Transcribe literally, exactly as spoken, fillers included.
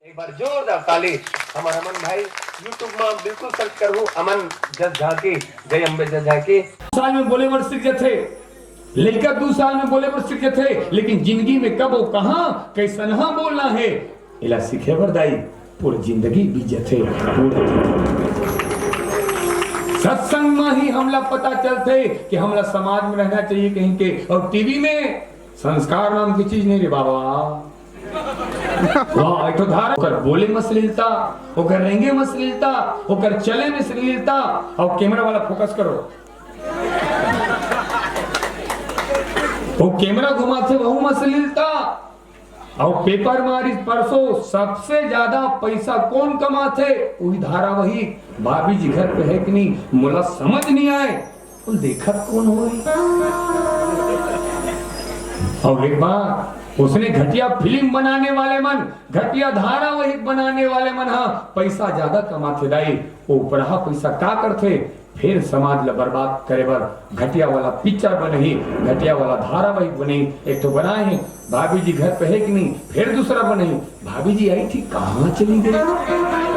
एक बार जोरदार ताली। हमर अमन भाई, YouTube में बिल्कुल सर्च करहू, अमन जस झांकी, जय अम्बे जस झांकी। साल में बोले बर सीख जथे, लइका दू साल में बोले बर सीख जथे, लेकिन जिंदगी में कब अउ कहां कइसनहा बोलना हे, एला सीखे बर दाई पूरी जिंदगी बीत जथे। पूरी सत्संग में ही हमला पता चलथे कि हमला समाज में रहना चाहिए कहिके, अउ टीवी में संस्कार नाम के चीज नहीं रे बाबा। वाह, एक ठो धारा, ओकर बोले में श्लीलता, ओकर रेंगे में श्लीलता, ओकर चले में श्लीलता, अउ कैमरा वाला फोकस करो, वो कैमरा घुमाथे, वहू में श्लीलता। अउ पेपर मारिस परसों, सबसे ज्यादा पैसा कौन कमाथे? वही धारावाहिक। भाभी जी घर पे है कि नहीं, मोला समझ नहीं आए। बोल, देखत कौन होही? अउ एक बार उसने घटिया फिल्म बनाने वाले मन, घटिया धारावाहिक बनाने वाले मन हा पैसा ज्यादा कमाथे दाई, वो उपरहा पैसा का करथे? फिर समाज ला बर्बाद करे बर घटिया वाला पिक्चर बनही, घटिया वाला धारावाहिक बनही। एक ठो बनाए हे, भाभी जी घर पे है कि नहीं, फिर दूसरा बनही, भाभी जी आई थी, कहाँ चली गई?